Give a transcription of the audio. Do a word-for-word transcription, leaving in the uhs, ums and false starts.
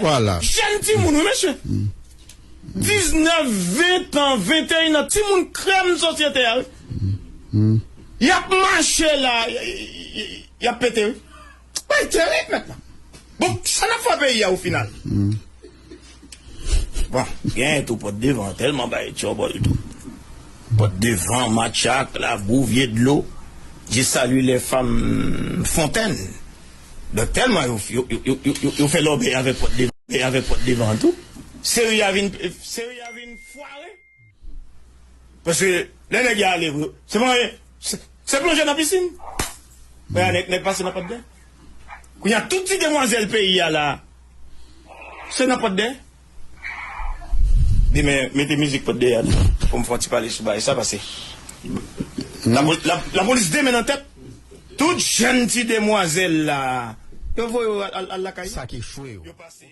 Vwala. Jèn timoun, wi, mesye. Diznèf, ven an, venteyen an, timoun krèm sosyete a, wi. Y ap mache la, y, y, y ap pete, wi. Bay terib mentnan. Bon, sa n ap fè peyi a o final? Bon, genyen tou pòt devan, tèlman bay tchòbòl tou. Pòt devan, matchak, labou, vye dlo. Je salue les femmes fontaines. Donk, tèlman yo, yo, yo fè lòbèy avèk pòt devan, avèk pòt devan tou. Seri a vin, seri a vin fware. Paske lè nèg yo ale, se mwen, se, se plonje nan pisin. Mwen, nèg, nèg pase nan pòt dèyè. Kounye a, tout ti demwazèl peyi a la, se nan pòt dèyè. Demen, mete mizik pòt dèyè a, pou m fè yon ti pale sou bagay sa, paske lapol-, la, lapolis demen nan tèt. Tout jèn ti demwazèl la, yo voye yo al, al, al lakay yo. Sa k echwe yo. Yo pase.